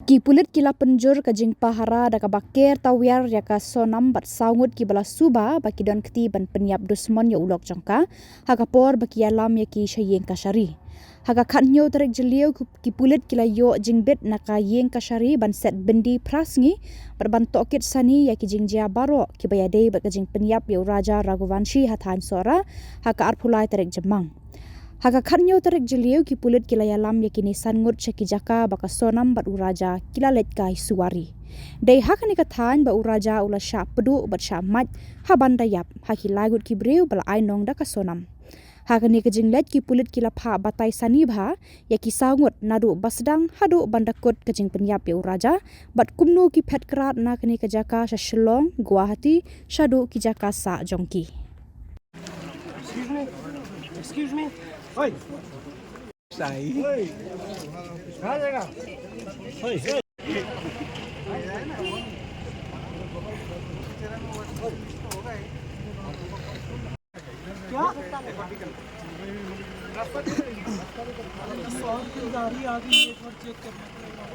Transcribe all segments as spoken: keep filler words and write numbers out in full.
Ki pulit ki la pynjur ka jingpahara da kaba ker tawiar ïa ka Sonam bad saw ngut kiba la suba ba ki don kti ban pynïap dusmon ïa u lok jong ka, ha ka por ba ki ïalam ïa ki sha ïing kashari. Ha ka khathynñiew tarik Jylliew, ki, ki pulit ki la ïoh jingbit na ka ïing kashari ban set byndi phra sngi bad ban tohkit sani ïa ki jingjia baroh kiba ïadei bad ka jingpynïap ïa u Raja Raghuvanshi ha thaiñ Sohra ha ka arphew lai tarik Jymmang. Ha ka khathynñiew tarik Jylliew, ki pulit ki la ïalam ïa kine san ngut sha ki jaka ba ka Sonam bad u Raja ki la leit kai suwari. Dei ha kane ka thaiñ ba u Raja u la shah pduh bad shah mait ha ban da ïap ha ki lai ngut ki briew ba la ai nong da ka Sonam. Ha kane ka jingleit, ki pulit ki la phah batai sani bha ïa ki saw ngut, naduh ba sdang haduh ban da kut ka jingpynïap ïa u Raja, bad kumno ki phet krad na kane ka jaka sha Shillong, Guwahati, shaduh ki jaka sah jong ki. Excuse me. Excuse me. Oi. Sai. Oi. क्या? सौ की गाड़ी आ गई, एक बार चेक करना पड़ेगा।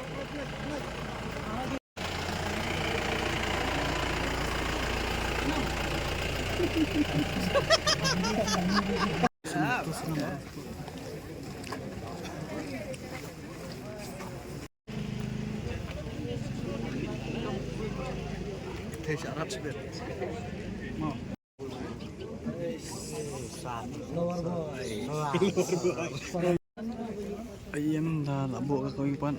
Aïem da la buh ka kawei pat.